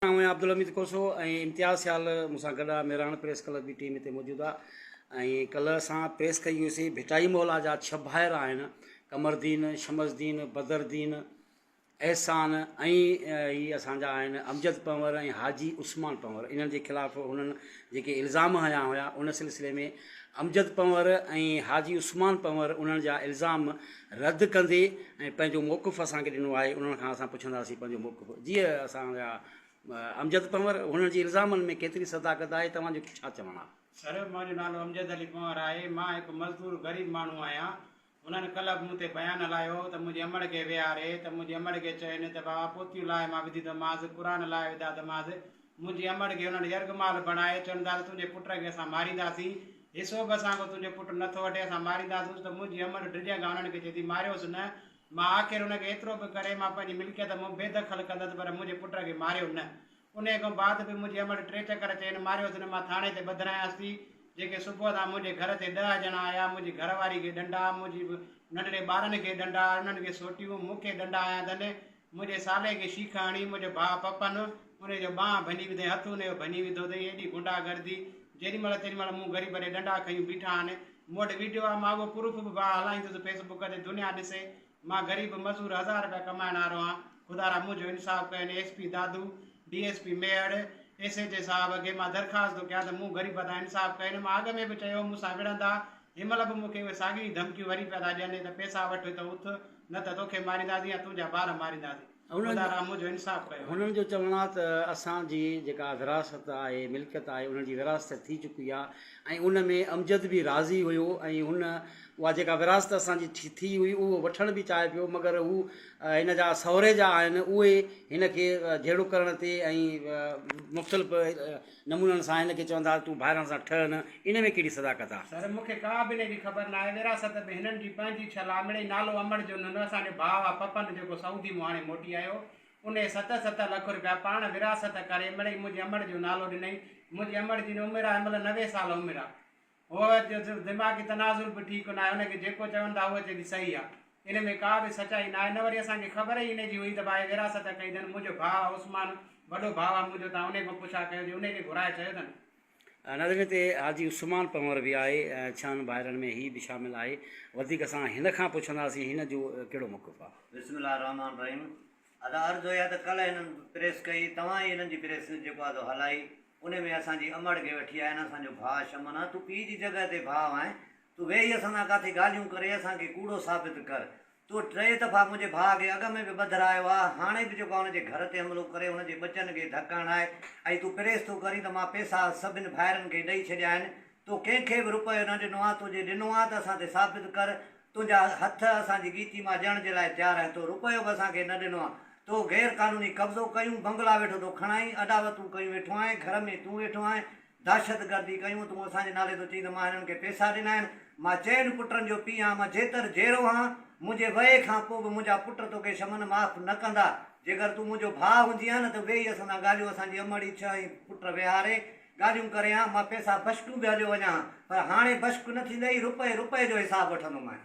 آئون آهيان عبدالحميد کوسو ۽ امتياز سيال مون سان گڏ آهي مهراڻ پريس ڪلب جي ٽيم هتي موجود آهي ۽ ڪلهه اسان پريس ڪئي هئيسي ڀٽائي محلا جا ڇهه ڀائر آهن قمردين شمسدين بدردين احسان ۽ هي اسان جا آهن امجد پنور ۽ حاجي عثمان پنور انهن جي خلاف هنن جيڪي الزام هنيا هيا ان سلسلي ۾ امجد پنور ۽ حاجي عثمان پنور انهن جا الزام رد ڪندي ۽ پنهنجو موقف اسان کي ڏنو آهي انهن کان اسان پڇنداسين پنهنجو موقف جي اسان جا امجد پنور هنن جي الزامن ۾ ڪيتري صداقت آهي توهان جو ڇا چوڻ آهي. سر منهنجو نالو امجد علي پنور آهي مان هڪ مزدور غريب ماڻهو آهيان هنن ڪلهه به مون تي بيان هلايو ته منهنجي امڙ کي ويهاري ته منهنجي امڙ کي چين ته بابا پوتيون لاهي مان وڌي ٿو مانس، قرآن لاهي وڌا ته مانس. منهنجي امڙ کي هنن يرغمال بڻائي چون ٿا ته تنهنجي پٽ کي اسان مارينداسين. حصو به اسان کان تنهنجو پٽ نه ٿو وٺي، اسان مارينداسونس ته منهنجي امڙ ڊڄ کان هنن کي چئي ٿي ماريوس نه. مان آخر هن کي ايترو به ڪري مان پنهنجي ملڪيت مون بي دخل ڪندس پر منهنجي پٽ کي ماريو نه. انهيء کان بعد به منهنجي امڙ ٽي چڪر چين ماريوس نه مان ٿاڻي تي ٻڌرايانس ٿي، جيڪي صبح سان منهنجي گهر تي ڏهه ڄڻا آيا، منهنجي گهر واري کي ڏنڊا، منهنجي ننڍڙي ٻارن کي ڏنڊا، انهن کي سوٽيون، مون کي ڏنڊا هنيا اٿن، منهنجي سالي کي شيخ هڻي، منهنجو ڀاء پپن، انهيء جو ٻانهن ڀڃي وڌئين، هٿ انهيء جو ڀڃي وڌو اٿئين، ايڏي غنڊا گردي، جيڏي مهل تيڏي مهل مون غريب ڏي ڏنڊا کنيون بيٺا آهن، مون وٽ ويڊيو آهي، مان اهو پروف به ڀاء هلائيندس فيس بڪ تي، دنيا ڏسي، مان غريب مزور ھزار رپيا ڪمائڻ وارو آھان خدارا منھنجو انصاف ڪين S P Dadu D S P Mehar S H A صاحب کي مان درخواست ٿو ڪيان ته مون غريب تان انصاف ڪين مان اڳ ۾ به چيو مون سان وڙھندا ھن مھل به مون کي اھي ساڳيون ئي ڌمڪيون وري پيا ٿا ڏين ته پيسا وٺ ته اٿ نه ته توکي مارينداسين يا تنھنجا ٻار مارينداسين خدارا منھنجو انصاف ڪيو وڃي. ھنن جو چوڻ آ ته اسان جي جيڪا وراثت آھي ملڪيت آھي انھن جي ورهاست ٿي چڪي آ ۽ ان ۾ امجد به راضي ھيو ۽ ھن اها جيڪا ورهاست اسان جي ٿي هئي اهو وٺڻ به چاهي پيو مگر هو هن جا سهري جا آهن اهي هن کي جهيڙو ڪرڻ تي ۽ مختلف نمونن سان هن کي چون ٿا تون ڀائرن سان ٺهه نه ان ۾ ڪهڙي صداقت آهي. سر مون کي ڪا به ان جي خبر ناهي وراثت به هنن جي پنهنجي ڇل آ مڙئي نالو امڙ جو ننو اسان جو ڀاء آ پپن جيڪو سعودي مون هاڻي موٽي آيو انهي ست ست لک رپيا پاڻ وراثت ڪري مڙئي منهنجي امڙ جو نالو ڏنئي منهنجي امڙ جي عمر آ هن مهل 90 سال عمر آ هوء جو دماغي تناظر به ٺيڪ ناهي، ان کي جيڪو چون ٿا هوء چئي ٿي صحيح آ. ان ۾ ڪا به سچائي ناهي، نه وري اسان کي خبر ئي ان جي هئي ته ڀائي وراثت ڪئي اٿن، منهنجو ڀاء آ عثمان، وڏو ڀاء آ منهنجو، تان انهي کان پڇا ڪيو جي انهي کي گهرائي چيو اٿن. ناظرين هتي حاجي عثمان پنهور به آهي ۽ ڇهن ڀائرن ۾ هي به شامل آهي، وڌيڪ اسان هن کان پڇنداسين هن جو ڪهڙو موقف آ. بسم الله الرحمٰن الرحيم ادا عرض هيا ته ڪلهه هنن پريس ڪئي توهان ئي هنن جي پريس جيڪو آ سو هلائي انهي ۾ اسان جي امڙ کي وٺي آيا آهن اسان جو ڀاء شمن آ تون پيء جي جڳهه تي ڀاء آهين تون ويهي اسان سان ڪاٿي ڳالهيون ڪري اسان کي ڪوڙو ثابت ڪر تو ٽي دفعا منهنجي ڀاء کي اڳ ۾ به ٻڌرايو آ هاڻي به جيڪو آ هن جي گهر تي حملو ڪري هن جي ٻچن کي ڌڪ هڻائي ۽ تون پريس ٿو ڪرين ته مان پيسا سڀن ڀائرن کي ڏئي ڇڏيا آهن تو ڪنهن کي به رپيو نه ڏنو آ تو جي ڏنو آ ته اسان تي ثابت ڪر تنهنجا هٿ اسان جي ڳيتي مان ڄڻ جي لاء تيار آهن. تو رپيو به اسان کي نه ڏنو آهي. تو غير قانوني قبضو ڪيون، بنگلا ويٺو ٿو کڻائين، اڏاوتون ڪيون ويٺو آهين، گهر ۾ تون ويٺو آهين، دهشتگردي ڪيون، تون اسان جي نالي ٿو چئين ته مان هنن کي پئسا ڏنا آهن. مان چئن پٽن جو پيء آهيان، مان جيتر جيئرو آهيان، منهنجي وئي کان پوء به منهنجا پٽ توکي شمن معاف نه ڪندا. جيڪر تون منهنجو ڀاء هجين ها نه ته ويهي اسان سان ڳالهيون اسان جي امڙ ئي ڇهه ئي پٽ ويهاري ڳالهيون ڪرين ها، مان پئسا بشڪون به هليو وڃان ها، پر هاڻي بشڪ نه ٿيندئي، رپئي رپئي جو حساب وٺندومانء.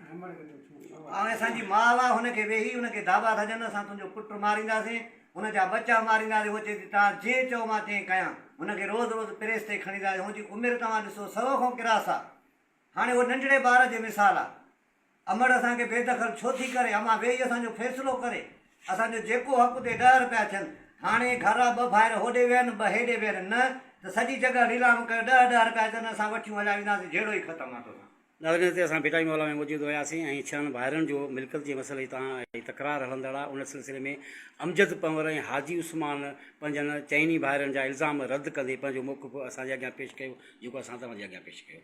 ۽ اسان جي ماء آ، هن کي ويهي هن کي داٻا ٿا ڏين، اسان تنهنجو پٽ مارينداسين، هن جا ٻچا مارينداسين، هوء چئي ٿي، توهان جئين چئو مان تئين ڪيان. هن کي روز روز پريس تي کڻي ٿا اچن، هن جي عمر توهان ڏسو، سئو کان ڪراس آ. هاڻي هوء ننڍڙي ٻار جي مثال آ. امڙ اسان کي بي دخل ڇو ٿي ڪري؟ امان ويهي اسان جو فيصلو ڪري. اسان جو جيڪو حق اتي ڏهه رپيا ٿين. هاڻي گهر آ ٻه ڀائر هوڏي ويهن ٻه هيڏي ويهن نه ته سڄي جڳهه نيلام ڪيو ڏهه ڏهه رپيا اچن اسان وٺيون هليا وينداسين جهيڙو ئي ختم آ توسان. ناظرين هتي اسان ڀٽائي محلا ۾ موجود هياسين ۽ ڇهن ڀائرن جو ملڪيت جي مسئلي تان هي تڪرار هلندڙ آ ان سلسلي ۾ امجد پنهور ۽ حاجي عثمان پنهنجن چئني ڀائرن جا الزام رد ڪندي پنهنجو موقف اسان جي اڳيان پيش ڪيو جيڪو اسان توهان جي اڳيان پيش ڪيو.